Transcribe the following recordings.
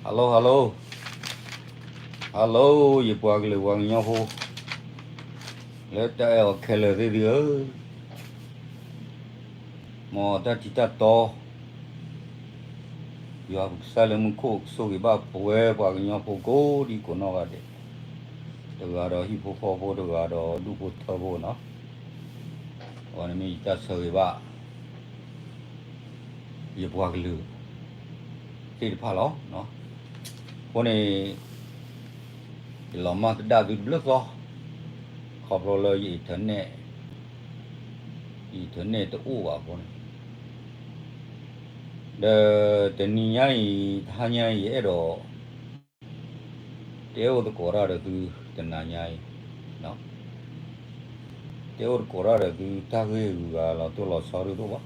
Hello, hello, hello, ယပှၤကလုာ်ပှၤကညီဖိ လၢတၢ်အဲၣ်အီၤခဲလၢာ်သ့ၣ်သုဧၢ, မ်တၢ်ထံတၢ်တီ ယွၤပကစၢ်လၢမူခိၣ်ကဆိၣ်ဂ့ၤဘၣ် ပဝဲပှၤကညီဖိကိးဒံကိးနီၢ်ဂၤဒဲး, တဂၤဒီးဟံၣ်ဖိဃီဖိ, တဂၤဒီးဒူၣ်ဖိထၢဖိနီၤ, အဝဲန့ၣ်မ့ၢ်ယတၢ်ဆၢဂ့ၤဘၣ် ယပှၤကလုာ်သ့ၣ်တဖၣ်လီၤ. အဃိန့ၣ် ယလီၤမၢ်သဒၣ်သုတဘျုးသီ, ခီဖျိလၢယ internet, ယ internet တအိၣ်ဘၣ်အဃိန့ၣ်, ဒီးတနံၤညါအံၤ တဟါညါအံၤ ယအဲၣ်ဒိး တဲအိၣ်သကိးတၢ်ဒီးသု တနၤညါအံၤ, တဲအိၣ်သကိးတၢ်ဒီးသု တၢ်ဂ့ၢ်ဂုၤဂၤလီၤတိၢ်လီၤဆီဒိၣ်ဒိၣ်ဘၣ်.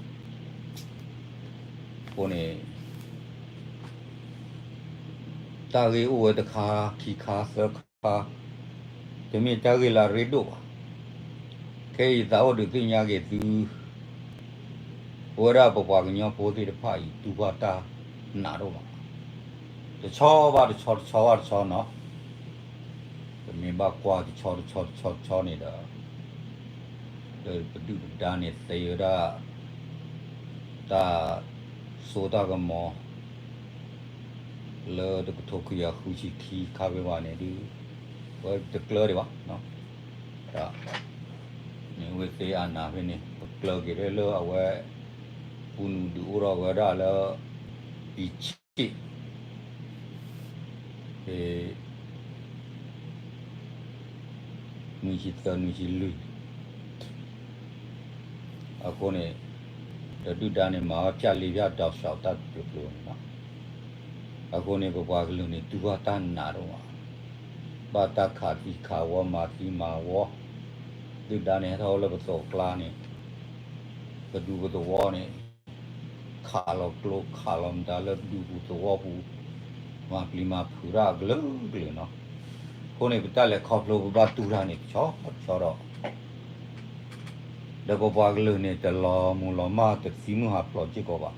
အဃိန့ၣ် တၢ်ဂ့ၢ်အိၣ်ဝဲတခါ ခံခါ သၢခါ, တမ့ၢ်တၢ်ဂ့ၢ်လၢအရ့ဒိၣ်ဘၣ်. ခဲအံၤသးအိၣ်ဒုးသ့ၣ်ညါက့ၤသု ပဝဲဒၣ်ပပှၤကညီဖိသ့ၣ်တဖၣ်အံၤ တူၢ်ဘၣ်တၢ်နာ်ဒိၣ်မး, တဆီဘၣ်တဆီ တဆီဘၣ်တဆီနီၤ, ပမ့ၢ်ဘၣ်ကွၢ်တဆီတဆီတဆီတဆီန့ၣ်ဒီး လၢပဒုၣ်ပဒါန့ၣ်သ့ဝဲဒၣ် တၢ်စိတၢ်ကမီၤ လၢတကထိခွံကယၤဃုဆံခံခါဖဲဘၣ်န့ၣ်ဒုး ဝဲတကျၢၤဒံးဘၣ်. တၢ်န့ၣ်ဝဲသ့အနၢ်ဖဲန့ၣ် ပကျၢၤက့ၤလၢအဝဲ ပူနုာ်ဒုးအိၣ်ထီၣ်ဝဲဒၣ်လၢ ပံဆ့ၣ် နွံဆံသၢ နွံဆံလွံၢ် အဃိန့ၣ် ဒီးဒုၣ်ဒါန့ၣ် မၤဝဲဖၠၣ်လ့ဖၠၣ် ဒီးစှၤတၢ်ပျိပျိန့ၣ်လီၤ. အဃိန့ၣ် ပပှၤကလုာ်န့ၣ် တူၢ်ဘၣ်တၢ်နာ်ဒိၣ်မး, ဘၣ်တၢ်ခးသံခးဝီ မၤသံမၤဝီ, ဒုၣ်ဒါန့ၣ်ဟဲထီၣ်အိၣ်လၢပသိးကျါန့ၣ် ပဒူပသဝီန့ၣ် ခးလီၤကျိခးလီၤမတၤလၢပဒူပူၤသဝီပူၤ, မၤပျံၤမၤဖုးတၢ်အကလုာ်ကလုာ်နီၤ. အဃိန့ၣ် ပတၢ်လဲၤခီဖျိပဘၣ်တူၢ်တၢ်န့ၣ် တဆီတဆီဒီး ဒီးပပှၤကလုာ်န့ၣ် တလီၤမုၢ်လီၤမၢ်တသံမုၢ်ဟးဖျိးစ့ၢ်ကီးဘၣ်.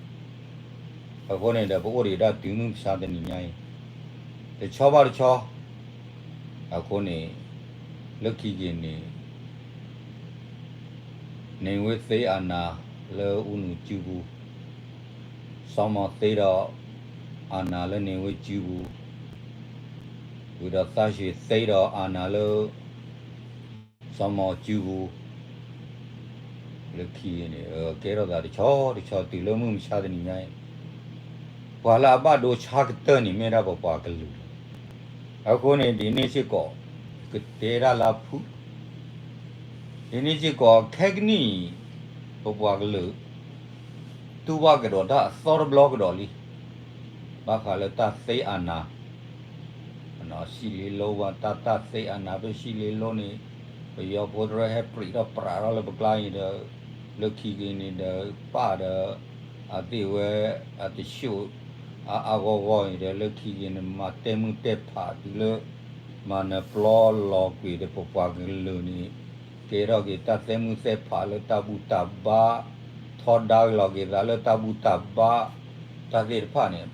အဃိန့ၣ်ဒီး ပအိၣ်ဒံးဒၣ်တုၤမုၢ်မဆါတနံၤညါအံၤ တဆီဘၣ်တဆီ, အဃိန့ၣ် လၢခံက့ၤန့ၣ် န့ၢ်ဝဲသ့အနၢ်လၢအူနူစုပူၤ, စီၤမီၤသ့ဒီးအနၢ်လၢန့ၢ်ဝဲစုပူၤ, ဝံၤဒီးသးစ့ၤသ့ဒီးအနၢ်လၢ စီၤမီၤစုပူၤ, လၢခံန့ၣ် ကဲထီၣ်သးတဆီတဆီတုၤလၢမုၢ်မဆါတနံၤညါအံၤ, ပှၤလၢအဘၣ်ဒိဆါကတၢၢ်န့ၣ် မ့ၢ်ဒၣ်ပပှၤကလုာ်လီၤ. အဃိန့ၣ် ဒ်န့ၣ်စ့ၢ်ကီး ကတဲဒၣ်လၢအဖုၣ် ဒ်န့ၣ်စ့ၢ်ကီးခဲကနံၣ်အံၤ ပပှၤကလုာ် တူၢ်ဘၣ်ကဒီးတၢ်အသီတဘျီကဒီးလံ, ဘၣ်ဃးလၢတၢ်သ့အနၢ် စံးလ့လိဘၣ် တၢ်တၢ်သ့အနၢ်ဖဲစံးလ့လိန့ၣ် ပယီၤဖိတရၢဟဲပြံးထီၣ်ပြးထီၣ်လၢပကျါအံၤဒီး လၢခံက့ၤန့ၣ်ဒီး ပၢ်ဒီး အသ့ၣ်ဝဲ အတဆူၣ် အအါဂီၢ်ဂီၢ်အံၤဒီး လၢခံက့ၤန့ၣ် မၤတဲာ်မုၢ်တဲာ်ဖးတုၤလၢ မၤနၢၤပျီလီၤကွံာ်ဒီးပပှၤကလုာ်န့ၣ် ကဲထီၣ်က့ၤတၢ်သ့ၣ်မုၢ်သ့ၣ်ဖးလၢတၢ်ဘူၣ်တၢ်ဘါ, ထီဒါက့ၤလီၤက့ၤသးလၢတၢ်ဘူၣ်တၢ်ဘါ, တၢ်သ့ၣ်တဖၣ်န့ၣ်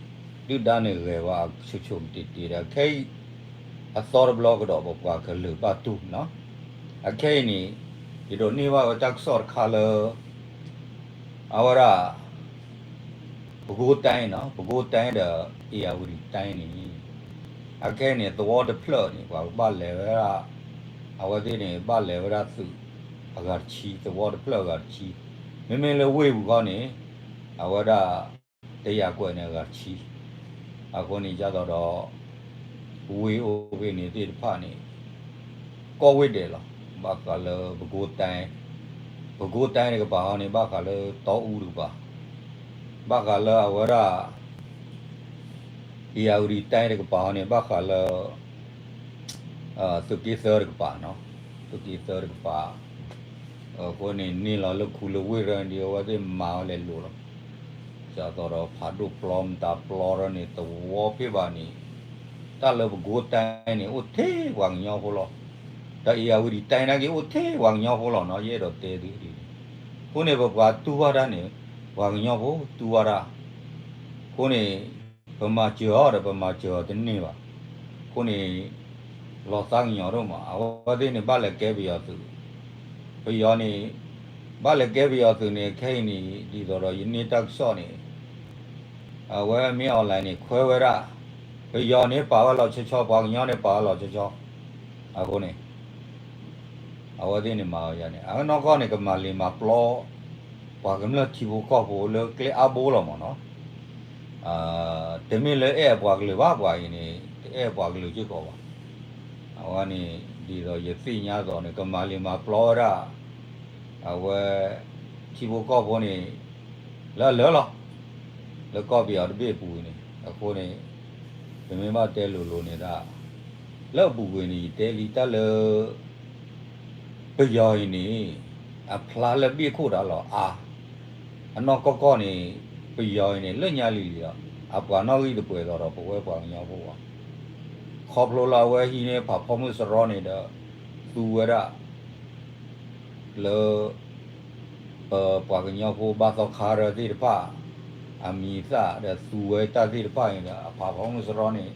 ဒုၣ်ဒါန့ၣ်ဂဲၤဝဲအဆိဆိကတ့ၢ်တ့ၢ်ဒီး ခဲအံၤ အသီတဘျီကဒီးပပှၤကလုာ်ဘၣ်တူၢ်နီၤ. အခဲအံၤန့ၣ် ယဒိးန့ၢ်ဘၣ်ဝဲတၢ်ကစီၣ်တခါလၢ အဝဲဒၣ် ပဲခူးတိုင်းနီၤ, ပဲခူးတိုင်းဒီး ဧရာဝတီတိုင်းန့ၣ် အခဲအံၤန့ၣ် သဝီတဖျၢၣ်န့ၣ် ပှၤကဘၣ်လဲၤဝဲဒၣ် အဝဲသ့ၣ်န့ၣ် ဘၣ်လဲၤဝဲဒၣ်သုးအဂၤတဆံ, သဝီတဖျၢၣ်အဂၤတဆံ, မ့မ့ၢ်လၢဝ့ၢ်ပူၤဃီန့ၣ် အဝဲဒၣ် တယၤကွဲးန့ၣ်အဂၤတဆံ, အဃိန့ၣ် ဒ်သိးဒီး ဝ့ၢ်အိၣ်ဖဲန့ၣ်သ့ၣ်တဖၣ်န့ၣ် ကိးဝ့ၢ်ဒဲးလီၤ. ဘၣ်ဃးလၢပဲခူးတိုင်း, ပဲခူးတိုင်းတကပၤဟီန့ၣ် ဘၣ်ဃးလၢတီအူတကပၤ, ဘၣ်ဃးလၢအဝဲဒၣ် ဧရာဝတီတိုင်းတကပၤဟီန့ၣ် ဘၣ်ဃးလၢ သုးက့သၢတကပၤနီၤ, သုးက့သၢတကပၤ, အဃိန့ၣ် န့ၢ်လီၤလၢခူလၢဝ့ၢ်ရၢန့ၣ် အဝဲသ့ၣ်မၤဝဲလဲၤလိာ်လီၤ. ဒ်သိးဒီးဖးဒိၣ်ပျီမတၤပျီရၢန့ၣ် သဝီဖဲဘၣ်န့ၣ် တၢ်လၢပဲခူးတိုင်းန့ၣ် အိၣ်ထဲပှၤကညီဖိလီၤ. ဒီးဧရာဝတီတိုင်းနာ်က့ အိၣ်ထဲပှၤကညီဖိလီၤနီၤ, ယအဲၣ်ဒိးတဲသုဒ်န့ၣ်. အဃိန့ၣ် ပပှၤတူၢ်ဘၣ်တၢ်န့ၣ် ပှၤကညီဖိတူၢ်ဘၣ်တၢ်, အဃိ အဃိန့ၣ် ပမၤစၢၤအီၤဒီး ပမၤစၢၤအီၤတန့ၢ်ဘၣ်. အဃိန့ၣ် လီၤသးကညီၤဒိၣ်မး, အဝဲသ့ၣ်န့ၣ် ဘၣ်လဲၤကဲပယီၤသုး, ပယီၤန့ၣ် ဘၣ်လဲၤကဲပယီၤသုးန့ၣ် ခဲအံၤန့ၣ် ဒ်သိးဒီးယန့ၢ်တၢ်ကစီၣ်န့ၣ် အဝဲမ့ၢ် online န့ၣ် ခွဲဝဲဒၣ်, ပယီၤန့ၣ်ပာ်ဝဲလီၤဆီဆီ, ပှၤကညီန့ၣ်ပာ်ဝဲလီၤဆီဆီ, အဃိန့ၣ် အဝဲသ့ၣ်န့ၣ်မၤဝဲယၤန့ၣ် အနီၢ်ကီၢ်န့ၣ် ကမၤလံၤမၤပျီ ပှၤကမျၢၢ်ထံဖိကီၢ်ဖိလၢကျဲအါဘိလီၤမးနီၤ. တမ့ၢ်လၢအဲၣ်အပှၤကလုာ်ဘၣ် ပှၤအံၤန့ၣ် တအဲၣ်ပှၤကလုာ်စ့ၢ်ကီးဘၣ်. အဝဲန့ၣ် ဒ်သိးယသ့ၣ်ညါအသိးန့ၣ် ကမၤလံၤမၤပျီဝဲဒၣ် အဝဲ ထံဖိကီၢ်ဖိန့ၣ် လၢအလၢလီၤ, လၢကီၢ်ပယီၤတဘ့ၣ်အပူၤန့ၣ် အဃိန့ၣ် ပမ့ၢ်ဘၣ်တဲလိၤလိၤန့ၣ်ဒၣ် လၢအပူၤကွံာ်န့ၣ် ယတဲလံတၢ်လၢ ပယီၤအံၤန့ၣ် အဖျါလၢဘ့ၣ်ခိၣ်တၢ်လီၤအါ, အနီၢ်ကီၢ်ကီၢ်န့ၣ် ပယီၤအံၤန့ၣ် လၢညါလံၤလံၤလီၤ, အပှၤနီၣ်ဂံၢ်တပှဲၤသိးဒီး ပဝဲပှၤကညီဖိဘၣ်. ခီဖျိလၢအဝဲဟံးန့ၢ်ဖးဖီမုၢ်စရီန့ၣ်ဒီး သူဝဲဒၣ် လၢ ပပှၤကညီဖိဘါသီခါရၢသ့ၣ်တဖၣ် အမံၤအသၣ်ဒီးသူဝဲတၢ်သ့ၣ်တဖၣ်န့ၣ်ဒီး အဖးဖီမုၢ်စရီန့ၣ်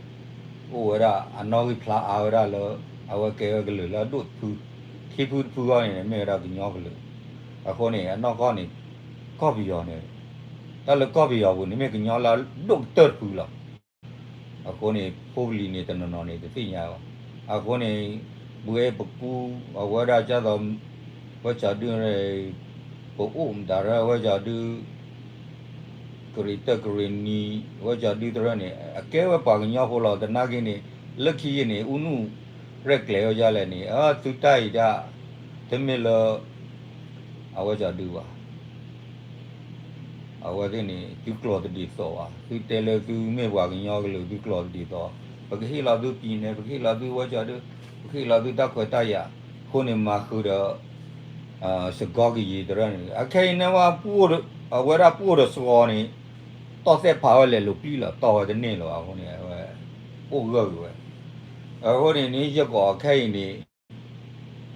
အိၣ်ဝဲဒၣ်အနီၣ်ဂံၢ်ဖျါအါဝဲဒၣ်လၢ အဝဲကဲဝဲကလုာ်လၢအဒိၣ်တဖု, ခံဖုတဖုအံၤန့ၣ် မ့ၢ်ဝဲဒၣ်ကညီကလုာ်. အဃိန့ၣ် အနီၢ်ကီၢ်န့ၣ် ကီၢ်ပယီၤန့ၣ် တၢ်လၢကီၢ်ပယီၤပူၤန့ၣ် မ့ၢ်ကညီလၢအဒိၣ်ကတၢၢ်တဖုလီၤ. အဃိန့ၣ် ဖိပလံၤန့ၣ်တနီၤနီၤန့ၣ် တသ့ၣ်ညါဘၣ်. အဃိန့ၣ် ပှဲပကူ အဝဲဒၣ်ကၢ်သိး ဝဲကၠီဒု ပအိၣ်မတၤရၢ ဝဲကၠီဒု ကရံးတၢၢ်ကရံးနံၤ ဝဲကၠီဒုတရၢန့ၣ် အကဲဝဲပှၤကညီဖိလီၤ. သနာ်က့န့ၣ် လၢခံက့ၤန့ၣ် အူနူၣ်ရဲၣ်ကျဲၤဝဲဒ်လဲၣ်န့ၣ် အသုတၢ်အံၤဒၣ် တမ့ၢ်လၢ အဝဲကၠီဒုဘၣ်. အဝဲသ့ၣ်န့ၣ် သုကျိာ်တဒ်သိးဘၣ်. သုတဲလၢသုမ့ၢ်ပှၤကညီကလုာ် သုကျိာ်တဒ်သိး, ပကဟ့ၣ်လီၤသု ပြည်နယ်, ပကဟ့ၣ်လီၤသုဝဲကၠီဒု, ပကဟ့ၣ်လီၤသုတၢ်ခွဲးတၢ်ယာ်, အဃိန့ၣ်မၤဃုာ်ဒီး စကီကယံၤတရၢန့ၣ် အခဲအံၤန့ၣ် အဝဲဒၣ်ပှိၢ်ဒီးစကီန့ၣ် တီၢ်သဲၣ်ဖးဝဲလဲၤလိာ်ပျံၤလီၤ တီၢ်ဝဲတန့ၢ်လၢၤဘၣ်အဃိန့ၣ် အဝဲ အိၣ်ဂၢၢ်ဂ့ၤဝဲ. အဃိန့ၣ်န့ၣ် ယကီးခဲအံၤန့ၣ်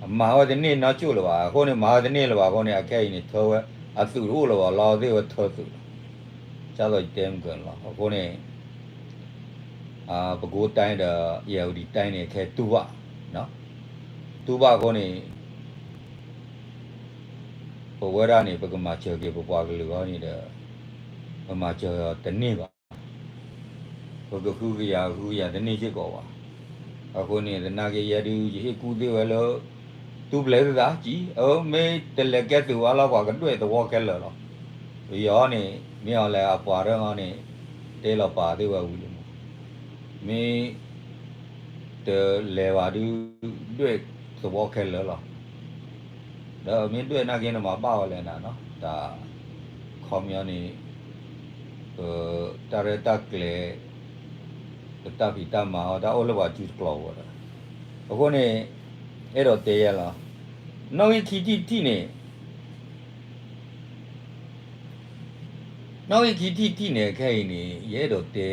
မၤဝဲတန့ၢ်နီကၠိၣ်လၢၤဘၣ်. အဃိန့ၣ် မၤဝဲတန့ၢ်လၢၤဘၣ်အဃိန့ၣ် အခဲအံၤန့ၣ် ထၢဝဲ အသုးတအိၣ်လၢၤဘၣ် လီၤသ့ၣ်ဝဲထၢသုးလီၤ. ကၢ်သိးယတဲမုၢ်ကၢၢ်န့ၣ်လီၤ. အဃိန့ၣ် ပဲခူးတိုင်းဒီး ဧရာဝတီတိုင်းန့ၣ် ခဲတူၢ်ဘၣ်, တူၢ်ဘၣ်အဃိန့ၣ် ပဝဲဒၣ်န့ၣ် ပကမၤစၢၤက့ၤပပှၤကလုာ်အဂီၢ်န့ၣ်ဒီး ပမၤစၢၤတန့ၢ်ဘၣ်. ပကဃုကယၤဃုကယၤတန့ၢ်စ့ၢ်ကီးဘၣ်. အဃိန့ၣ် သနာ်က့ယဲဒုး ယဟ့ၣ်ကူၣ်သ့ၣ်ဝဲလၢ တူၢ်ပျဲၤသုသးကံ, အမ့ၢ်တလဲၤကဲသုးဝဲလီၤ ပှၤကဒွဲၣ်သဝီခဲလၢာ်လီၤ. ပယီၤန့ၣ် မ့ၢ်အီၤလဲၤအပှၤတဂၤန့ၣ် တဲလီၤပာ်သ့ၣ်ဝဲဝံၤလံမး, မ့ၢ် တလဲၤဘၣ်ဒုး ဒွဲၣ်သဝီခဲလၢာ်လီၤ. ဒီးမ့ၢ်ဒွဲၣ်နာ်က့န့ၣ် မၤဘၣ်ဝဲလဲၣ်နၤနီၤ, တၢ်ခီပညီန့ၣ် ပတၢ်ရဲၣ်တၢ်ကျဲၤ ပတၢ်ဖံးတၢ်မၤအီၤ တၢ်အိၣ်လၢပှၤစုတကျိၤဝဲဒီး, အဃိန့ၣ် အဲၣ်ဒိးတဲယဲလီၤ. နီၣ်ဂံၢ်ခံထံၣ်တထံၣ်န့ၣ် နီၣ်ဂံၢ်ခံထံၣ်တထံၣ်န့ၣ် ခဲအံၤန့ၣ် ယအဲၣ်ဒိးတဲ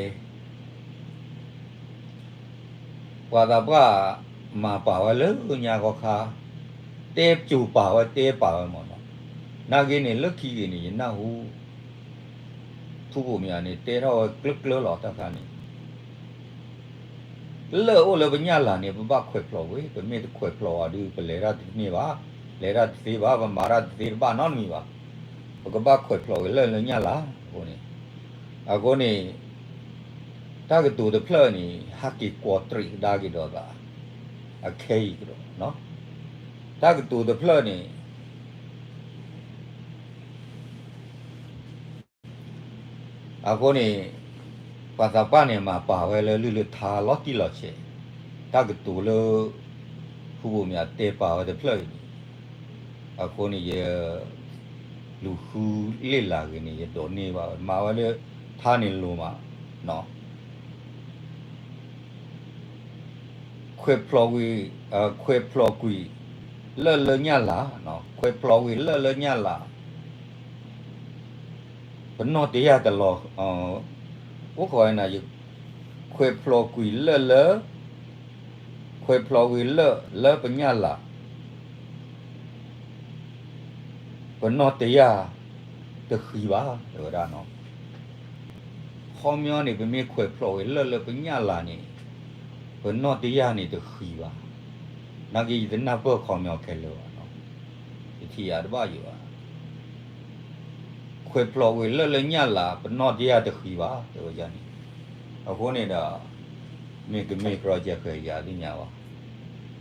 ပှၤသးပှၢ်မၤပာ်ဝဲလၢညါခီခါ, တဲစိၤပာ်ဝဲတဲပာ်ဝဲမးနီၤ. နာ်က့န့ၣ် လၢခံက့ၤန့ၣ် ယနၢ်ဟူ ထူဘိၣ်မၠးန့ၣ် တဲထီၣ်ဝဲကျၢကျၢလီၤတၢ်ခါန့ၣ် လၢၢ်အိၣ်လၢပညၣ်လၤန့ၣ် ပဘၣ်ခွဲးဖျိးကွံာ်, ပမ့ၢ်တခွဲးဖျိးဘၣ်ဒုး ပလဲၤတၢ်တန့ၢ်ဘၣ်, လဲၤတၢ်တသ့ဘၣ်, ပမၤတၢ်တသ့တဘၣ်နီတမံၤဘၣ်. ပကဘၣ်ခွဲးဖျိးကွံာ်လၢၢ်လၢညၣ်လၤအဃိန့ၣ်, အဃိန့ၣ် တၢ်ကတိၤတဖျၢၣ်န့ၣ် ဟးက့ၤကွီးတရံးကဒါက့ၤဒီးသး အခဲအံၤကဒီး, တၢ်ကတိၤတဖျၢၣ်န့ၣ် အဃိန့ၣ် ပှၤသးပှၢ်န့ၣ် မၤပာ်ဝဲလၢလုၢ်လၢထါလီၤတံၢ်လီၤဆဲး, တၢ်ကတိၤလၢ ဃူဘိၣ်မၠးတဲပာ်ဝဲတဖျၢၣ်အံၤန့ၣ်, အဃိန့ၣ်ယ လူၤဃုလ့ၣ်လၤဂ့ၤန့ၣ် ယဒိးန့ၢ်ဘၣ်ဝဲ မၤဝဲလၢထါန့ၣ်လိၤမး, ခွဲးဖျိးကွံာ်, ခွဲးဖျိးကွံာ် လၢၢ်လၢညၣ်လၤ, ခွဲးဖျိးကွံာ်လၢၢ်လၢညၣ်လၤ ပနီၢ်တယၢ်တလီၤ, အိၣ်ခိးဝဲနၤ, ခွဲးဖျိးကွံာ်လၢၢ်လၢ, ခွဲးဖျိးကွံာ်လၢၢ်လၢပညၣ်လၤ, ပနီၢ်တယၢ်တဃံဘၣ် တဲဝဲဒၣ်နီၤ. ခီပညီန့ၣ် ပမ့ၢ်ခွဲးဖျိးဝံၤလၢၢ်လၢပညၣ်လၤန့ၣ် ပနီၣ်တယၢ်န့ၣ်တဃံးဘၣ်. နာ်က့ယတနၢ်ပၢၢ်ခီပညီခဲလၢာ်ဘၣ်နီၤ, ယထံၣ်ယၤတဘၣ်ယိာ်ဘၣ်. ခွဲးဖျိးဝံၤလၢၢ်လၢညၣ်လၤ ပနီၣ်တယၢ်တဃံးဘၣ် တဲဝဲန့ၣ်. အဃိန့ၣ်ဒီး မ့ၢ်ကမ့ၢ်ကြီကဲဃဲၤယၤသ့ၣ်ညါဘၣ်.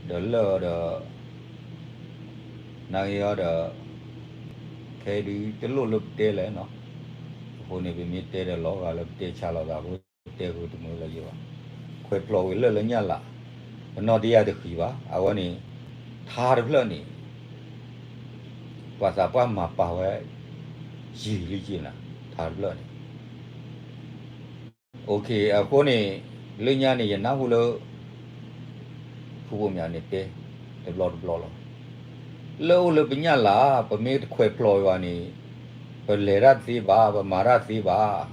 ဒီးလၢၢ်ဒီး နာ်က့အီၤဒီး ခဲအံၤဒုးတလိၣ်လၢပတဲလဲၣ်နီၤ. အဃိန့ၣ် ပမ့ၢ်တဲဒီးလီၤဂာ်လၢပတဲဆါလိာ်သးအဃိ တဲဃုာ်တမုာ်လၢၤယဘၣ်. ခွဲးဖျိးဝံၤလၢၢ်လၢညၣ်လၤ ပနီၣ်တယၢ်တဃံးဘၣ်. အဝဲန့ၣ် ထါတဖျၢၣ်န့ၣ် ပှၤသးပှၢ်မၤပာ်ဝဲ ယံာ်လံက့နၤ ထါတဖျၢၣ်န့ၣ် အဃိန့ၣ် လၢညါန့ၣ် ယနၢ်ဟူလၢ ဖုဘိၣ်မၠးန့ၣ်တဲ တဘျီတဘျီလီၤ. လၢၢ်အိၣ်လၢပညၣ်လၤ ပမ့ၢ်တခွဲးဖျိးဝံၤဘၣ်န့ၣ် ပလဲၤတၢ်တသ့ဘၣ် ပမၤတၢ်တသ့ဘၣ်.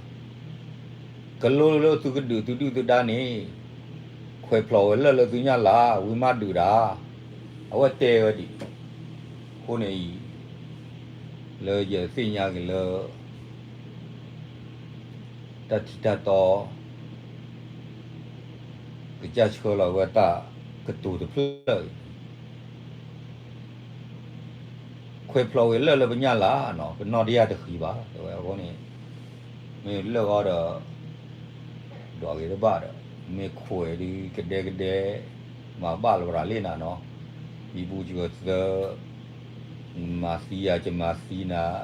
ကလိလၢသုကဒုးသုဒုၣ်သုဒါန့ၣ် ခွဲးဖျိးဝဲလၢၢ်လၢသုညၣ်လၤ ဝံၤမးဒုးဒၣ် အဝဲတဲဝဲဒ်အံၤ. အဃိန့ၣ်အံၤ လၢယသ့ၣ်ညါက့ၤလၢ တၢ်ထံၣ်တၢ်တီ ကစၢ်ဆှၢလီၤဝဲတၢ်ကတိၤတဖျၢၣ်အံၤ ခွဲးဖျိးဝံၤလၢၢ်လၢပညၣ်လၤနီၤ ပနီၣ်တယၢ်တဃံးဘၣ် တဲဝဲအဃိန့ၣ် မ့ၢ်လၢၢ်ဃီဒီး ဒွးက့ၤတဘၣ်ဒီး မ့ၢ်ခွဲးဒုးကဒဲကဒဲ မၤဘၣ်လၢၤဘၣ်လံနၤနီၤ ဘံဘူကသၢ မၤသံယၤကမၤသံနၤ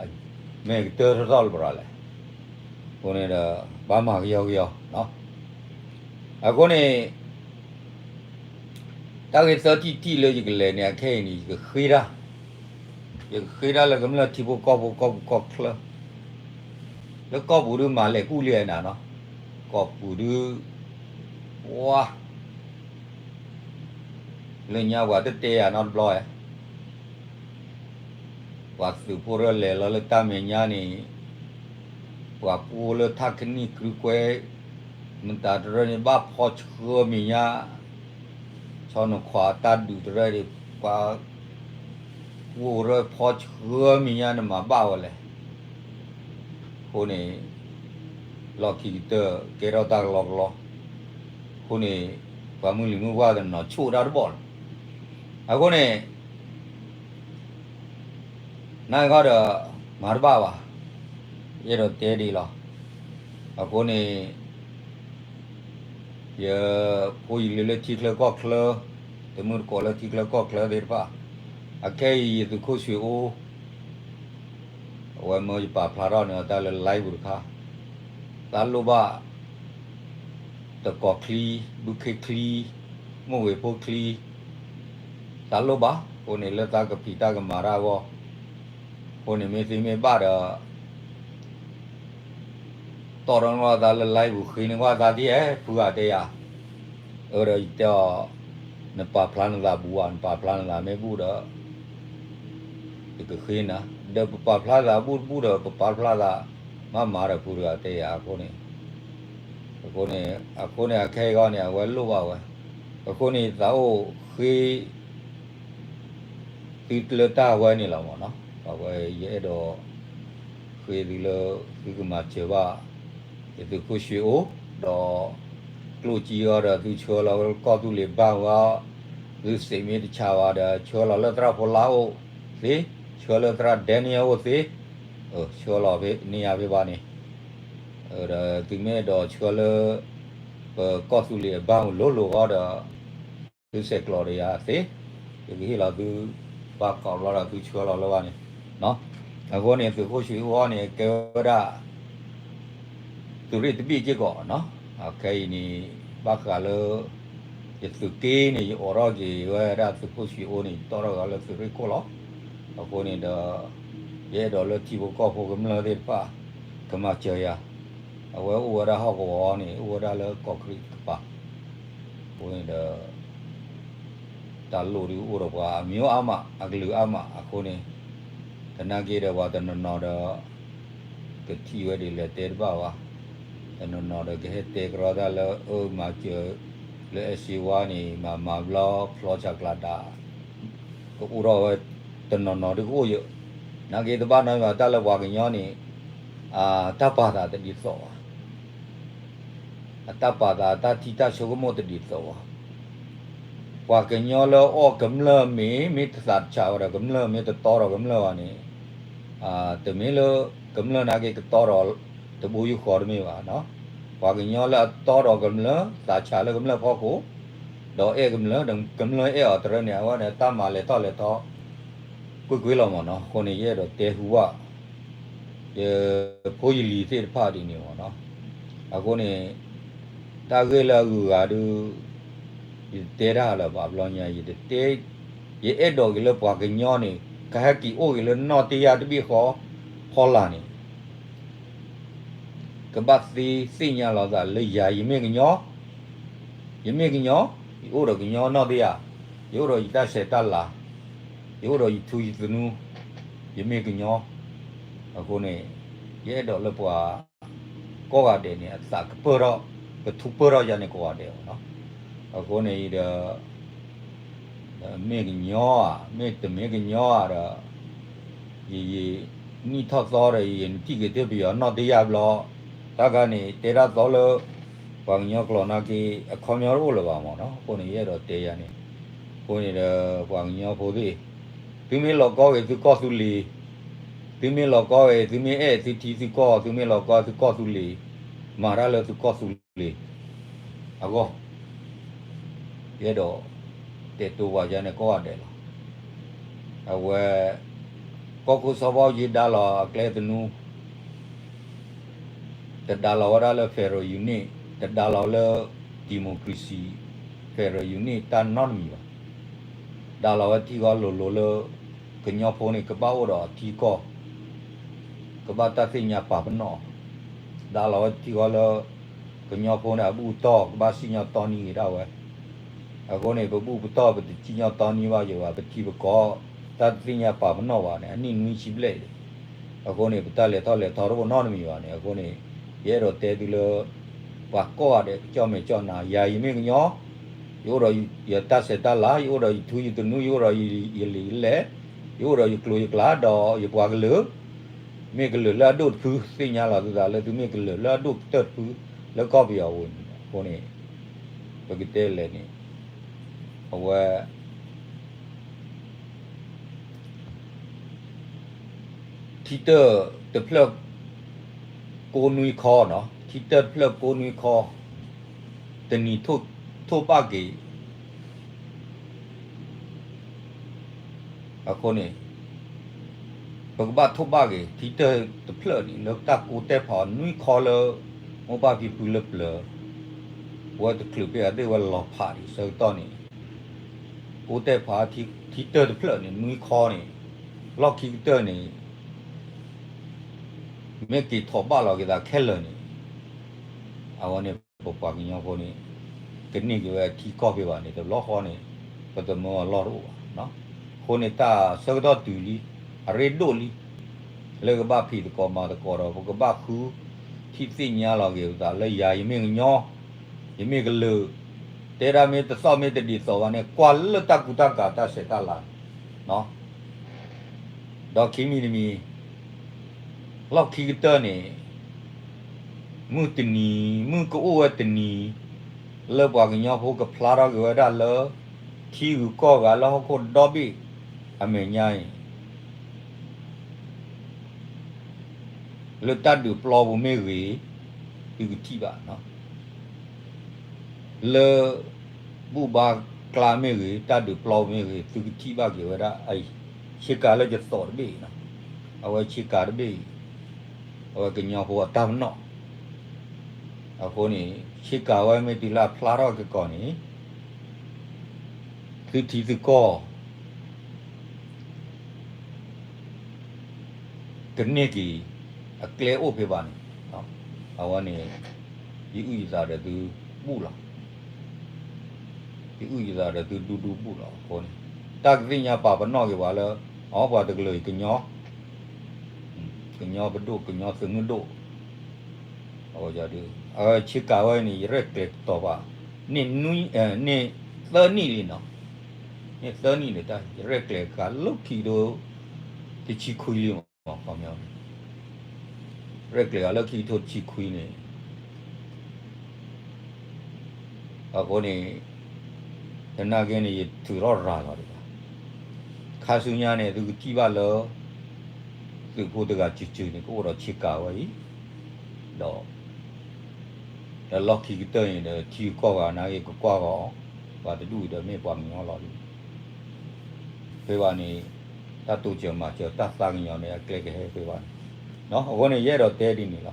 မ့ၢ်ကတၢၢ်ထီၣ်ထီၣ်လၢၤဘၣ်လဲၣ်. အဃိန့ၣ်ဒီး ဘၣ်မၤကယီကယီနီၤ အဃိန့ၣ် တၢ်ဂ့ၢ်သၢထံၣ်တထံၣ်လၢယကလဲၤန့ၣ် အခဲအံၤန့ၣ် ယကဃ့တၢ်, ယကဃ့တၢ်လၢကမျၢၢ်ထံဖိကီၢ်ဖိကီၢ်ပူၤကီၢ်ချၢ, လၢကီၢ်ပူၤဒုးမၤလဲၤကူၣ်လံနၤနီၤ, ကီၢ်ပူၤဒုး ဝါ လၢညါပှၤတတဲယၤနီတဘျီဧါ ပှၤသုးဖိတရၢလဲၤလီၤလၢတၢ်မဲာ်ညါန့ၣ်, ပှၤကူၣ်လၢထးခနံၣ်ကြုၢ်ကွဲ, မတၤတရၢန့ၣ်ဘၣ်ဖီဆှၢမဲာ်ညါ, ဆီနခွါတၢ်ဒုးတရၢန့ၣ် ပှၤကူၣ်ရၢဖီဆှၢမဲာ်ညါန့ၣ်မၤဘၣ်ဝဲလဲၣ်. အဃိန့ၣ် လီၢ်ခံကတၢၢ်ကဲထီၣ်တၢ်ကလီကလီ, အဃိန့ၣ် ပှၤမုၢ်လံၤမုၢ်ပှၢ်တနီၤဆိၣ်တၢ်တဘီၣ်လီၤ. အဃိန့ၣ် နာ်က့ဒီး မၤတဘၣ်ဘၣ်, ယအဲၣ်ဒိးတဲဒ်လီၤ. အဃိန့ၣ် ယဖိယလံၤလၢထံချၢကီၢ်ချၢ, တမုၢ်တကိးလၢထံချၢကီၢ်ချၢသ့ၣ်တဖၣ်, အခဲအံၤယသုးခိၣ်ဆှ့ၣ်အိၣ် အဝဲမၢယပာ်ဖျါထီၣ်န့ၢ်အီၤတၢ်လၢ live ပူၤတခါ, သးလိၣ်ဘၣ် တကိးချံ, ဘုခ့ချံ, မိၢ်ဝ့ၤဖိချံ, သးလိၣ်ဘၣ်, အဃိန့ၣ်လၢသးကဖံးတၢ်ကမၤတၢ်အဂီၢ်, အဃိန့ၣ်မ့ၢ်သ့မ့ၢ်ဘၣ်ဒီး တီၣ်ထီၣ်န့ၢ်သးလၢ live ပူၤ ဃ့န့ၢ်ကွၢ်သးဒ်ဧါ ဖုဂၤတဲယၤ, အၢဒီးယတဲအီၤ, နပာ်ဖျါနသးဘူးဧါ, နပာ်ဖျါနသးမ့ၢ်ဘူးဒီး ယကဃ့နၤ, ဒီးပပာ်ဖျါသးဘူးတဘူးဒီး ပပာ်ဖျါသးမၤမၤဒီး ဖုတဂၤတဲယၤအဃိန့ၣ်, အဃိန့ၣ် အဃိန့ၣ် အခဲအံၤဂီၢ်န့ၣ် အဝဲလိၣ်ဘၣ်ဝဲ, အဃိန့ၣ် သးအိၣ်ဃ့ သုလၢတၢ်ဝဲန့ၣ်လီၤမ့ၢ်နီၤ, အဝဲယအဲၣ်ဒိး ဃ့သုလၢ သုကမၤစၢၤဘၣ် ယသုးခိၣ်ဆှ့ၣ်အိၣ်, ဒီး ကျိၣ်စ့အီၤဒီး သုဆှၢလီၤကီၢ်သူလ့ၤဘၣ်ဝဲ, သုစ့းမ့ၢ်တဆါဘၣ်ဒီး ဆှၢလီၤလၢသရၣ်ဖိလါအိၣ်သ့, ဆှၢလၢသရၣ်ဒဲနံၣ်အိၣ်သ့, ဆှၢလီၤဖဲန့ၣ်ယၤဖဲဘၣ်န့ၣ်, ဒီးသုမ့ၢ်အဲၣ်ဒိးဆှၢလၢ ပကီၢ်သူလ့ၤအဘၣ်လိၤလိၤဃီဒီး သုဆဲးကျိးဒီးယၤသ့, ယကဟ့ၣ်လီၤသု ဘၣ်ကိးဘျီဒီးသုဆှၢလီၤလၢဘၣ်န့ၣ်, အဃိန့ၣ် သုးခိၣ်ဆှ့ၣ်အိၣ်န့ၣ် ကဲဝဲဒၣ် သုးရ့ၣ်တဘ့ၣ်စ့ၢ်ကီးနီၤ, အခဲအံၤန့ၣ် ဘၣ်ဃးလၢ ယသုးက့န့ၣ် ယအိးထီၣ်က့ၤဝဲဒၣ်သုးခိၣ်ဆှ့ၣ်အိၣ်န့ၣ် ယတီၣ်ထီၣ်က့ၤအီၤလၢသုးရ့ၣ်ခိၣ်လီၤ. အဃိန့ၣ်ဒီး ယအဲၣ်ဒိးလၢထံဖိကီၢ်ဖိကမျၢၢ်သ့ၣ်တဖၣ် ကမၤစၢၤယၤ, အဝဲအိၣ်ဝဲဒၣ်ဟီၣ်ကဝီၤန့ၣ် အိၣ်ဝဲဒၣ်လၢကီးကရံးတကပၤ, အဃိန့ၣ်ဒီး တၢ်လိၣ်ဒုးအိၣ်ဒီးပှၤအမံၤအိၣ်အါမး အကလုာ်အါမးအဃိန့ၣ်, သနာ်က့ဒီးပှၤတနီၤနီၤဒီး ကထံၣ်ဝဲဒ်လဲၣ်တဲတဘၣ်ဘၣ်, တနီၤနီၤဒီးကဟဲတဲကရီတၢ်လၢအၢမၤစၢၤ လၢအဲၣ်စ့ဝါန့ၣ် မၤမၤဘျီဖျီဆးကျးဒၣ် ကအိၣ်ထီၣ်ဝဲတနီၤနီၤဒုကအိၣ်ယၢ်, နာ်က့တဘၣ်နီတမံၤဘၣ် တၢ်လၢပှၤကညီန့ၣ် တၢ်ပာ်သးတဒ်သိးဘၣ်, အတၢ်ပာ်သး အတၢ်ထံၣ်တၢ်ဆိကမိၣ်တဒ်သိးဘၣ်. ပှၤကညီလၢအီၣ်ကမျၢၢ်မ့ၤ မ့ၢ်တသးဆးဝဲဒီးကမျၢၢ် မ့ၢ်တတီဒီးကမျၢၢ်ဘၣ်န့ၣ်, တမ့ၢ်လၢကမျၢၢ်နာ်က့ကတီဒီးတဘိယူၢ်ဃီတမ့ၢ်ဘၣ်. ပှၤကညီလၢအတီဒီးကမျၢၢ် သးဆးလၢကမျၢၢ်ဖီခိၣ်, ဒီးအဲၣ်ကမျၢၢ် ဒီးကမျၢၢ်အဲၣ်အီၤတရၢန့ၣ် အဝဲန့ၣ်တၢ်မၤလဲၤထီၣ်လဲၤထီ ကွ့ၢ်ကွ့ၢ်လီၤမ့ၢ်နီၤ. အဃိန့ၣ် ယအဲၣ်ဒိးတဲဟူဘၣ် ယဖိယလံၤသ့ၣ်တဖၣ်ဒ်န့ၣ်မ့ၢ်နီၤ. အဃိန့ၣ် တၢ်ဂ့ၢ်လၢအဂုၤအဂၤဒုး ယတတဲတၢ်လၢၤဘၣ်ဘျီညါ ယတတဲ, ယအဲၣ်ဒိးက့ၤလၢပှၤကညီန့ၣ် ကဟဲက့ၤအိၣ်က့ၤလၢနီၢ်တယၢ်တဘ့ၣ်ဃီ ဖီလာ်န့ၣ် ကဘၣ်သ့သ့ၣ်ညါလီၤသးလၢယၤ ယမ့ၢ်ကညီ, ယမ့ၢ်ကညီ, ယအိၣ်ဒီးကညီနီၢ်တယၢ်, ယအိၣ်ဒီးယတၢ်ဆဲးတၢ်လၤ, ယအိၣ်ဒီးယထူယသနူ, ယမ့ၢ်ကညီ. အဃိန့ၣ် ယအဲၣ်ဒိးလၢပှၤကိးဂၤဒဲးန့ၣ် အသးကပၢၢ်ထီၣ်, ကထူပၢၢ်ထီၣ်ယၤန့ၣ်ကိးဂၤဒဲးလီၤ. အဃိန့ၣ်ဒီး မ့ၢ်ကညီဧါ မ့ၢ်တမ့ၢ်ကညီဧါဒီး ယ, ယနံၣ်ထီၣ်သီဒီး ယနထံၣ်က့ၤတ့ၢ်ပယီၤနီၢ်တယၢ်ဘျီ, တၢ်ခါန့ၣ် တဲတၢ်သီလၢ ပှၤကညီကျိာ်နာ်က့ အခီပညီတအိၣ်လၢၤဘၣ်မ့ၢ်နီၤ. အဃိန့ၣ် ယအဲၣ်ဒိးတဲယၤန့ၣ်, အဃိန့ၣ်ဒီး ပှၤကညီဖိသ့ၣ်, သုမ့ၢ်လီၤကီဂ့ၤသုကီၢ်သုလ့ၤ, သုမ့ၢ်လီၤကီဂ့ၤ သုမ့ၢ်အဲၣ်သုထံသုကီၢ် သုမ့ၢ်လီၤကီသုကီၢ်သုလ့ၤ, မၤတၢ်လၢသုကီၢ်သုလ့ၤ အဂီၢ်, ယအဲၣ်ဒိး တဲတိၤပှၤယၤန့ၣ်ကိးဂၤဒဲးလီၤ. အဝဲ ကီၢ်ခိၣ်စီၤဘၣ်အူကၠံဒါလီၤအကျဲသနူ, တဒါလီၤဝဲဒၣ်လၢ federal unit, တဒါလီၤလၢ democracy, federal unit တၢ်နီတမံၤဘၣ်. ဒါလီၤဝဲထံဂီၤလိၤလိၤလၢ ကညီဖိန့ၣ် ကဘၣ်အိၣ်ဒီးအထံကီၢ် ကဘၣ်တၢ်သ့ၣ်ညါပာ်ပနီၣ်, ဒါလီၤဝဲထံဂီၤလၢ ကညီဖိန့ၣ် အဘူၣ်အတီၢ် ကဘၣ်စံၣ်ညီၣ်တီနံဂ့ၤဒၣ်ဝဲ. အဃိန့ၣ် ပဘူၣ်ပတီၢ် ပတစံၣ်ညီၣ်တီနံဘၣ်ယံၤဘၣ် ပထံပကီၢ် တၢ်တသ့ၣ်ညါပာ်ပနီၣ်ဘၣ်န့ၣ် အနံၣ်နွံဆံဘျဲၣ်လံ. အဃိန့ၣ် ပတၢ်လဲၤထီၣ်လဲၤထီတအိၣ်နီတမံၤဘၣ်န့ၣ် အဃိန့ၣ် ယအဲၣ်ဒိးတဲသုလၢ ပှၤကိးဂၤဒဲး ကကၠီၣ်မဲာ်ကၠီၣ်နါ ယၤယမ့ၢ်ကညီ ယအိၣ်ဒီးယတၢ်ဆဲးတၢ်လၤ ယအိၣ်ဒီးယထူယသနူ ယအိၣ်ဒီးယလံာ်ယလဲၢ် ယအိၣ်ဒီးယကျိၤယကျဲ ဒီးယပှၤကလုာ် မ့ၢ်ကလုာ်လၢအဒိၣ်တဖု သ့ၣ်ညါလီၤသုသးလၢသုမ့ၢ်ကလုာ်လၢအဒိၣ်ကတၢၢ်တဖု လၢကီၢ်ပယီၤအပူၤန့ၣ် အဃိန့ၣ် ပကတဲလဲၣ်န့ၣ် အဝဲ ထံတၢၢ်တဖျၢၣ် ကိးနွံခီနီၤ ထံတၢၢ်တဖျၢၣ်ကိးနွံခီ တနံၤထိၣ်ဘၣ်က့ၤ အဃိန့ၣ် ပကဘၣ်ထိၣ်ဘၣ်က့ၤ ထံတၢၢ်တဖျၢၣ်န့ၣ် လၢတၢ်ကိးတဲာ်ဖးအီၤနွံခီလၢ မိၢ်ပၢ်ဖံဖုလၢပျၢၤ ပဝဲတချုးဖဲအသ့ၣ်ဝဲလီၤဖးဒံးဆၢကတီၢ်န့ၣ် ကိးတဲာ်ဖးထံတၢၢ်တဖျၢၣ်န့ၣ် နွံခီန့ၣ် လီၢ်ခံကတၢၢ်န့ၣ် မ့ၢ်က့ၤထီၣ်ဘၣ်လီၤက့ၤသးခဲလၢာ်န့ၣ် အဝဲန့ၣ် ပပှၤကညီဖိန့ၣ် ကန့ၢ်က့ၤဝဲအထံကီၢ်ဖဲဘၣ်န့ၣ် တဘျီဃီန့ၣ် ပတမၢအလီၢ်တအိၣ်ဘၣ်. အဃိန့ၣ်တၢ်ဆၢကတီၢ်တုၤလံ အရ့ဒိၣ်လံ လၢကဘၣ်ဖံးသကိးမၤသကိးဒီး ပကဘၣ်ဃုထံၣ်သ့ၣ်ညါလီၤက့ၤပသးလၢယၤ ယမ့ၢ်ကညီ ယမ့ၢ်ကလုာ် တဲဒၣ်မ့ၢ်တသီၣ်မ့ၢ်တဒ်သိးဘၣ်န့ၣ် ကွၢ်လၢတၢ်ကူတၢ်ကၤတၢ်ဆဲးတၢ်လၤ ဒီးခံမံၤတမံၤ လီၢ်ခံကတၢၢ်န့ၣ် မုၢ်တနံၤ မုၢ်ကအိၣ်ဝဲတနံၤ လၢပှၤကညီဖိကဖျါထီၣ်က့ၤဝဲဒၣ်လၢ ထံဂုၤကီၢ်ဂၤလၢဟီၣ်ခိၣ်ဒီဘ့ၣ်အမဲာ်ညါအံၤ လၢတၢ်ဒုးပျီပူၤမ့ၢ်ဂ့ၤ သုကထံၣ်ဘၣ် လၢဘူၣ်ဘါကျါမ့ၢ်ဂ့ၤ တၢ်ဒုးပျီပူၤမ့ၢ်ဂ့ၤ သုကထံၣ်ဘၣ်က့ၤဝဲဒၣ်အံၤ ဆ့ကၤလၢယသိးတဘ့ၣ်အံၤ အဝဲဆ့ကၤတဘ့ၣ်အံၤ အဝဲကညီဖိအတၢ်ပနီၣ် အဃိန့ၣ် ဆ့ကၤဝဲမ့ၢ်တုၤလၢအဖျါထီၣ်က့ၤကီးန့ၣ် သုထံသုကီၢ် ကန့ၢ်က့ၤ အကျဲအိၣ်ဖဲဘၣ်န့ၣ် အဝဲန့ၣ် ယအုၣ်ယသးဒီးသုဘူၣ်လီၤ. ယအုၣ်ယသးဒီးသုဒူဒူဘူၣ်လီၤအဃိန့ၣ် တၢ်ကသ့ၣ်ညါပာ်ပနီၣ်က့ၤပှၤလၢ အပှၤတကလုာ်အံၤကညီ ကညီပဒိၣ် ကညီသုးမုၢ်ဒိၣ် အဝဲဆ့ကၤဝဲန့ၣ် ယရဲၣ်ကျဲၤကတီၤပှၤ န့ၣ် န့ၣ်သၢနံၣ်လံနီၤ န့ၣ်သၢနံၣ်န့ၣ် တၢ်ယရဲၣ်ကျဲၤကလၢခံကထိ တဆံခွံလံမး ခီပညီ ရဲၣ်ကျဲၤဂၤလၢခံကထိတဆံခွံန့ၣ် အဃိန့ၣ် သနာ်က့န့ၣ် ယထုးထီၣ်ရၤလီၤဒံးဘၣ်. ခါဆူညါန့ၣ် သုကထံၣ်ဘၣ်လၢ သုးဖိတဂၤစုာ်စုာ်န့ၣ် ကအိၣ်ဒီးဆ့ကၤဝဲအံၤ, ဒီး ဒီးလီၢ်ခံကတၢၢ်န့ၣ်ဒီး ထံကီၢ်ဂၤနာ်က့ ကကွၢ်ဂီၤ, ပှၤတဒူၣ်ဒီးမ့ၢ်ပှၤကညီလီၤဒံး ဖဲဘၣ်န့ၣ် တၢ်တိစၢၤမၤစၢၤ တၢ်သးကညီၤန့ၣ် အကျဲကဟဲဖဲဘၣ်န့ၣ်, အဃိန့ၣ် ယအဲၣ်ဒိးတဲဒ်န့ၣ်လီၤ.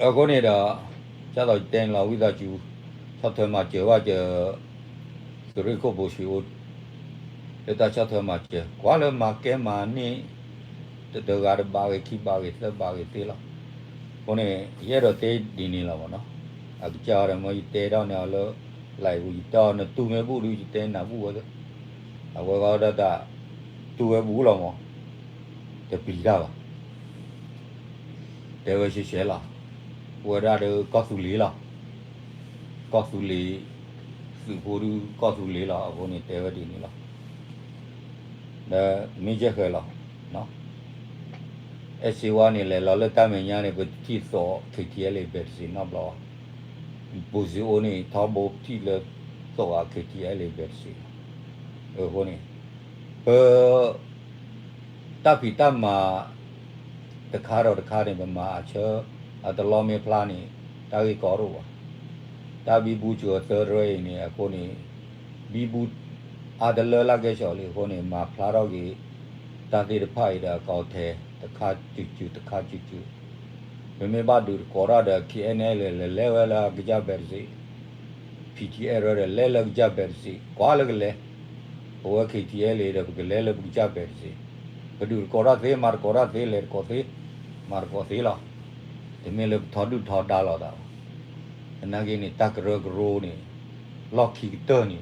အဃိန့ၣ်ဒီး ကၢ်သိးယတဲန့ၣ်လီၤ ဝံသးစူၤ ဆီၣ်ထွဲမၤစၢၤဘၣ်က သုးရ့ၣ်ခိၣ်ဘိၣ်ဆံးအိၣ် လၢတၢ်ဆီၣ်ထွဲမၤစၢၤ ကွၢ်လၢမၤကဲမၤန့ၢ် တဂၤတဘးဂ့ၤ ခံဘးဂ့ၤ သၢဘးဂ့ၤသ့လီၤ. အဃိန့ၣ် ယအဲၣ်ဒိးတဲဒ်န့ၣ်လီၤမ့ၢ်နီၤ. အကစၢ်အီၤဒီး မ့ၢ်ယတဲထီၣ်န့ၢ်အီၤလၢ live ပူၤ ယတဲအီၤနတူၢ်မ့ၢ်ဘူၣ်ဒုး ယတဲနၢ်ဘူၣ်ဝဲသ့ အဝဲဃီဒၣ်တၢ် တူၢ်ဝဲဘူၣ်လီၤမ့ၢ် တပျံၤတၢ်ဘၣ် တဲဝဲရှဲရှဲလီၤ. ပဝဲဒၣ်ဒီးကီၢ်သူလ့ၤလီၤ. ကီၢ်သူလ့ၤ သုးဖိဒုးကီၢ်သူလ့ၤလီၤ. အဃိန့ၣ်တဲဝဲဒ်န့ၣ်လီၤ. ဒီးမ့ၢ်ယဲၢ်ဃဲၤလီၤ. အဲၣ်စ့ဝါန့ၣ် လဲၤလီၤလၢတၢ်မဲာ်ညါန့ၣ် ပတထံၣ်သိး K T L A ဘဲးတစ့းနီတဘျီဘၣ်. ဘိၣ်စ့အိၣ်န့ၣ် ထီဘိပထံၣ်လၢသိးအ K T L A ဘဲးတစ့းလီၤ. အဃိန့ၣ် ပ တၢ်ဖံးတၢ်မၤ တခါဒီးတခါန့ၣ် ပမၤအဆၢ အတလီမ့ၢ်ဖျါန့ၣ် တၢ်ဂ့ၢ်ကီဒိၣ်ဘၣ်. တၢ်ဘံဘူစှၤသၢတရၢအံၤန့ၣ် အဃိန့ၣ် ဘံဘူ အါတလၢလၢကဲၣ်ဆိးလံအဃိန့ၣ် မၤဖျါထီၣ်က့ၤ တၢ်သ့ၣ်တဖၣ်အံၤဒီး အကီထဲ တခါစုာ်စုာ် တခါစုာ်စုာ် ပမ့ၢ်ဘၣ်ဒုးတကိးတၢ်ဒီး K N L လဲၤလဲၤဝဲလၢအကစၢ်ဘဲးတစ့း P T L ဒီးလဲၤလၢကစၢ်ဘဲးတစ့း ကွၢ်လၢကလဲၤ ပဝဲ K T L A ဒီး ပကလဲၤလၢပကစၢ်ဘဲးတစ့း ပဒုးတကိးတၢ်သ့ မၤတကိးတၢ်သ့ လဲၤတကိးသ့ မၤတကိးသ့လီၤ. တမ့ၢ်လၢပထီဒုၣ်ထီဒါလိာ်သးဘၣ်. သနာ်က့န့ၣ် တၢ်ကရၢကရိန့ၣ် လီၢ်ခံကတၢၢ်န့ၣ်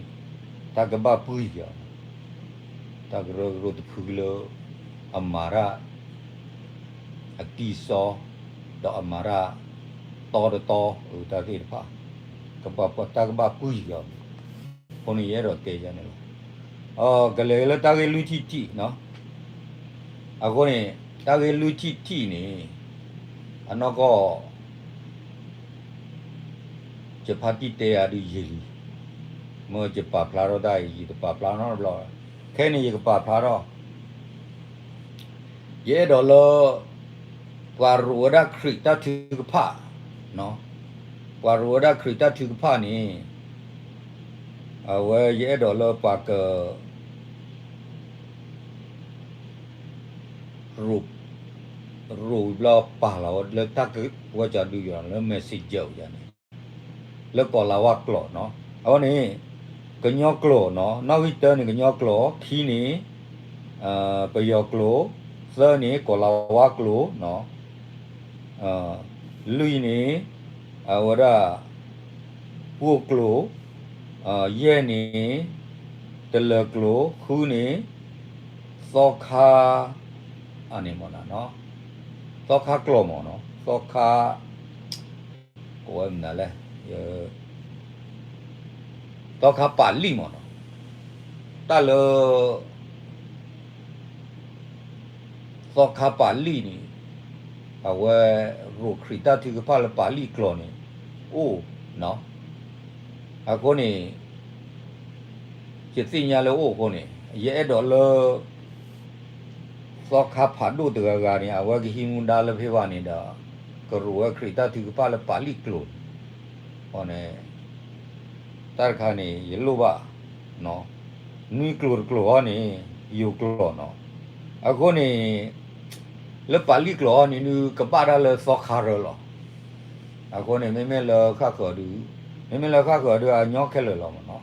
တၢ်ကဘၣ်ပှံၢ်က့ၤအီၤ တၢ်ကရၢကရိတဖုလၢ အမၤတၢ် အကံၢ်စီ ဒီးအမၤတၢ် တီတတီ အတၢ်သ့ၣ်တဖၣ် ကဘၣ်တၢ်ကဘၣ်ပှံၢ်က့ၤအီၤ အဃိန့ၣ် ယအဲၣ်ဒိးတဲယၤန့ၣ်လီၤ. ကလဲၤလၢတၢ်ဂ့ၢ်လွံၢ်ထံၣ်ထံၣ်နီၤ အဃိန့ၣ် တၢ်ဂ့ၢ်လွံၢ်ထံၣ်ထံၣ်န့ၣ် အနီၢ်ကီၢ် ယဖါတံၢ်တဲယၤဒုးယံာ်လံ, မ့ၢ်ယပာ်ဖျါထီၣ်တၢ်အံၤ ယတပာ်ဖျါနီတဘျီ, ခဲအံၤန့ၣ် ယကပာ်ဖျါထီၣ် ယအဲၣ်ဒိးလၢ ပှၤရိးဝဲဒၣ်ခရံာ်တၢ်ထုကဖၣ်, ပှၤရိးဝဲဒၣ်ခရံာ်တၢ်ထုကဖၣ်န့ၣ် အဝဲယအဲၣ်ဒိးလၢပှၤက ရိးဝံၤဘျီပာ်လီၤဝဲလၢတၢ်ကဝဲၤကၠီဒုယၤ လၢ messenger ယၤန့ၣ် လၢကီးလၤဝါကျိာ်နီၤ, အဝဲန့ၣ် ကညီကျိာ်နီၤ, နီၣ်ဂံၢ်တၢန့ၣ် ကညီကျိာ်, ခံန့ၣ် ပယီၤကျိာ်, သၢန့ၣ် ကီးလၤဝါကျိာ်နီၤ, လွံၢ်န့ၣ် အဝဲဒၣ် ပှိၢ်ကျိာ်, ယဲၢ်န့ၣ် တလၢၤကျိာ်, ဃုန့ၣ် သီခါ အန့ၣ်မ့ၢ်နီၤ, သီခါကျိာ်မ့ၢ်နီၤ, သီခါ ကိးဝဲမနုၤလဲၣ်, သီခါပာ်လံၣ်မ့ၢ်နီၤ, တၢ်လၢ သီခါပာ်လံၣ်န့ၣ် အဝဲရိးခရံာ်တၢ်ထုကဖၣ်လၢပာ်လံၣ်ကျိာ်န့ၣ် အိၣ်နီၤ, အဃိန့ၣ် ယသ့ၣ်ညါလၢအိၣ်အဃိန့ၣ် ယအဲၣ်ဒိးလၢ သီခါဖးဒိၣ်တဂၤဂၤန့ၣ် အဝဲကဟံးမူဒါလၢဖဲဘၣ်န့ၣ်ဒီး ကရိးဝဲခရံာ်တၢ်ထုကဖၣ်လၢပာ်လံၣ်ကျိာ်န့ၣ်, အဃိန့ၣ် တၢ်တခါန့ၣ် ယလိၣ်ဘၣ် နွံကျိာ်တကျိာ်အံၤန့ၣ် ယိၤကျိာ်နီၤ, အဃိန့ၣ် လၢပာ်လံၣ်ကျိာ်အံၤန့ၣ် နကဘၣ်တၢ်လၢသီခါရၢလီၤ. အဃိန့ၣ် မ့မ့ၢ်လၢဃၣ်ဃၢၤဒုး မ့မ့ၢ်လၢဃၣ်ဃၢၤဒုးအညီခဲလၢာ်လီၤမ့ၢ်နီၤ,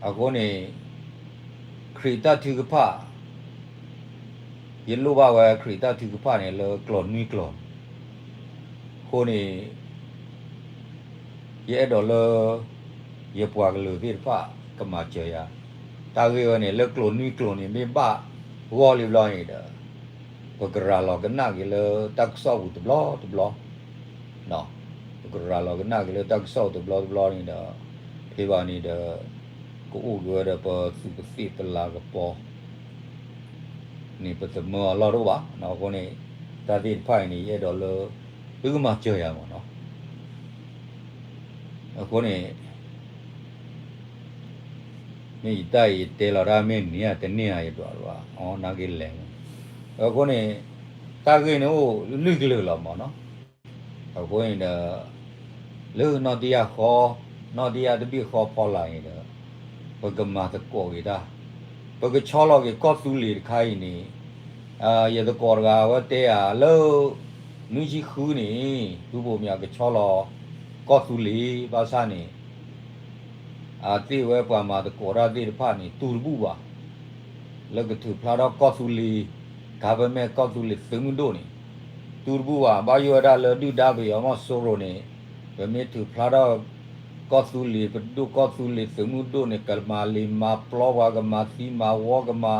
အဃိန့ၣ် ခရံာ်တၢ်ထုကဖၣ် ယလိၣ်ဘၣ်ဝဲခရံာ်တၢ်ထုကဖၣ်န့ၣ် လၢကျိာ်နွံကျိာ်, အဃိန့ၣ် ယအဲၣ်ဒိးလၢ ယပှၤကလုာ်သ့ၣ်တဖၣ်ကမၤစၢၤယၤ, တၢ်ဂ့ၢ်ဝဲန့ၣ် လၢကျိာ်နွံကျိာ်န့ၣ် မ့ၢ်ဘၣ်ဂီၢ်လံဘျီန့ၣ်ဒီး ပကရၤလီၤကနၣ်က့ၤလၢတၢ်ကစီၣ်ပူၤတဘျီတဘျီ ပကရၤလီၤကနၣ်က့ၤလၢတၢ်ကစီၣ်တဘျီတဘျီန့ၣ်ဒီး ဖဲဘၣ်န့ၣ်ဒီး ကအိၣ်က့ၤဝဲဒီးပသုးပသ့ၣ်တလၤကပီၤန့ၣ် ပသမၢအလီၢ်တအိၣ်ဘၣ်. အဃိန့ၣ် တၢ်သ့ၣ်တဖၣ်အံၤန့ၣ် ယအဲၣ်ဒိးလၢ သုကမၤစၢၤယၤမ့ၢ်နီၤ. အဃိန့ၣ် မ့ၢ်ယတၢ်အံၤယတဲလီၤတၢ်မ့ၢ်န့ၢ်ဧါတန့ၢ်ဧါယဒွးဘၣ် အီနာ်က့လဲၣ်. အဃိန့ၣ် တၢ်ဂ့ၢ်န့ၣ်အိၣ်လွံၢ်ကလုာ်လီၤမ့ၢ်နီၤ. အဃိန့ၣ်ဒီး လၢနီၢ်တယၢ်ဃီ နီၢ်တယၢ်တဘ့ၣ်ဃီဖီလာ်န့ၣ်ဒီး ပကမၤသကိးက့ၤတၢ် ပကဆီလီၤက့ၤကီၢ်သူလ့ၤတခါအံၤန့ၣ် ယသကိးတဂၤအဝဲတဲယၤလၢ နွံဆံဃုန့ၣ် ဖုဘိးမၠးကဆီလီၤ ကီၢ်သူလ့ၤ ဘၣ်ဆၣ်န့ၣ် အသ့ၣ်ဝဲပှၤမၤသကိးတၢ်သ့ၣ်တဖၣ်န့ၣ် တူၢ်တဘူၣ်ဘၣ် လၢကထုးဖျါထီၣ်ကီၢ်သူလ့ၤ government ကီၢ်သူလ့ၤသုးမုၢ်ဒိၣ်န့ၣ် တူၢ်တဘူၣ်ဘၣ်. ဘၣ်ယိၣ်ဝဲဒၣ်လၢဒုၣ်ဒါပယီၤမီၢ်စိရိၤန့ၣ် ပမ့ၢ်ထုးဖျါထီၣ် ကီၢ်သူလ့ၤ ပဒိၣ်ကီၢ်သူလ့ၤသုးမုၢ်ဒိၣ်န့ၣ် ကမၤလ့ၤမၤပျီပှၤ ကမၤသံမၤဝီ ကမၤ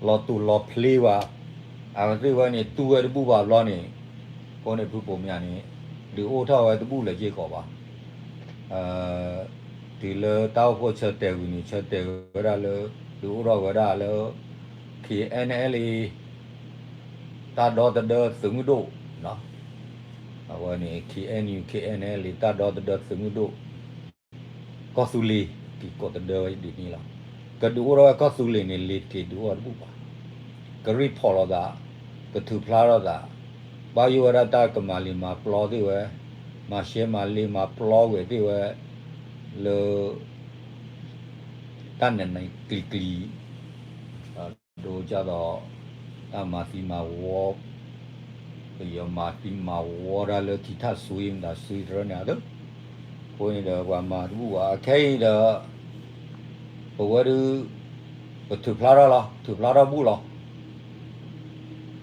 လီၤတူာ်လီၤဖျ့ပှၤ အဝဲသ့ၣ်ဝဲန့ၣ် တူၢ်ဝဲတဘူၣ်ဘၣ်ဘျီန့ၣ် အဃိန့ၣ်ဖုဘိးမၠးန့ၣ် ဒုးအိၣ်ထီၣ်ဝဲတဘူၣ်လၢၤက့ၤကီးဘၣ် တုၤလၢတၢ်အိၣ်ဖှိၣ်ဆၢတဲာ်ဝံၤန့ၣ် ဆၢတဲာ်ဝဲဒၣ်လၢ ဒုးအိၣ်ထီၣ်ဝဲဒၣ်လၢ K N L A တၢ်ဒီသဒၢသုးမုၢ်ဒိၣ် အဝဲန့ၣ် K N U K N L A တၢ်ဒီသဒၢသုးမုၢ်ဒိၣ် ကီၢ်သူလ့ၤ က့ၤကိးသဒၢဝဲဒ်န့ၣ်လီၤ. ကဒုးအိၣ်ထီၣ်ဝဲကီၢ်သူလ့ၤန့ၣ် လ့ၤတက့ၤဒုးအိၣ်တဘူၣ်ဘၣ်. ကရံၣ်ဖီၣ်လိာ်သး ကထုးဖျါထီၣ်သး ဘၣ်ယိၣ်ဝဲဒၣ်တၢ်ကမၤလ့ၤမၤပျီသ့ၣ်ဝဲ မၤရှဲမၤလ့မၤပျီကွံာ်သ့ၣ်ဝဲ လၢ တၢ်နးနးကျံၤကျံၤ ဒ်သိး တၢ်မၤသံမၤဝီ ပယီၤမၤသံမၤဝီတၢ်လၢခံထၣ်စွံမတၤစွံတရၢန့ၣ်ဧါ. အဃိန့ၣ်ဒီးပှၤမၤတဘူၣ်ဘၣ် အခဲအံၤဒီး ပဝဲဒုး ပထုးဖျါထီၣ်လီၤ ထုးဖျါထီၣ်ဘူၣ်လီၤ.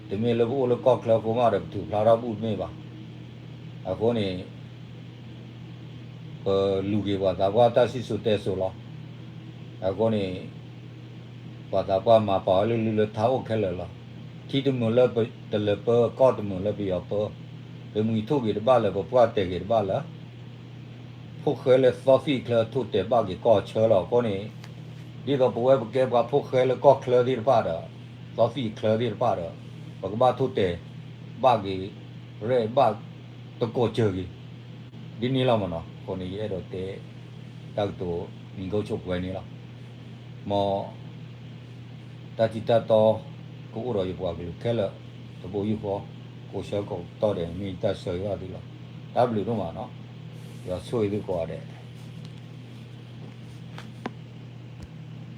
တမ့ၢ်လၢပအိၣ်လၢကီၢ်ချၢအဃိမးဒီး ပထုးဖျါထီၣ်ဘူၣ်တမ့ၢ်ဘၣ်. အဃိန့ၣ် ပလူၤက့ၤပှၤသးပှၢ်တၢ်စံၣ်စိၤတဲစိၤလီၤ. အဃိန့ၣ် ပှၤသးပှၢ်မၤပာ်ဝဲလၢလုၢ်လၢထါအိၣ်ခဲလၢာ်လီၤ. ထံတမုာ်လၢတလၢၤပၢ ကီၢ်တမုာ်လၢပယီၤပၢ, ပမှံၤထိၣ်က့ၤတဘၣ်လၢၤ ပပှၢ်တဲာ်က့ၤတဘၣ်လၢၤ ဖိၣ်ဃဲလၢသီသံၣ်ချၢထိၣ်တဲာ်ဘၣ်က့ၤကီၢ်ဆၢလီၤ. အဃိန့ၣ် ဒ်သိးပဝဲပကဲပှၤဖိၣ်ဃဲလၢကီၢ်ချၢသ့ၣ်တဖၣ်ဒီး သီသံၣ်ချၢသ့ၣ်တဖၣ်ဒီး ပကဘၣ်ထိၣ်တဲာ်ဘၣ်က့ၤ ရဲၣ်ဘၣ်တကိးစၢၤက့ၤ ဒ်န့ၣ်လီၤမ့ၢ်နီၤ. အဃိန့ၣ် ယအဲၣ်ဒိးတဲ တၢ်ကတိၤနံၤကိၣ်ဆိးပှဲၤန့ၣ်လီၤ. မ် တၢ်ထံတၢ်တီ ကအိၣ်ဒီးယပှၤကလုာ်ခဲလၢာ် တဘိယူၢ်ဃီ ကိးဆၢကိးကတီၢ်ဒဲးန့ၣ် မ့ၢ်ယတၢ်ဆၢဂ့ၤဘၣ်သုလီၤ. တၢ်ဘျုးဒိၣ်မးနီၤ. ယွၤဆိၣ်ဂ့ၤသုကိးဂၤဒဲး.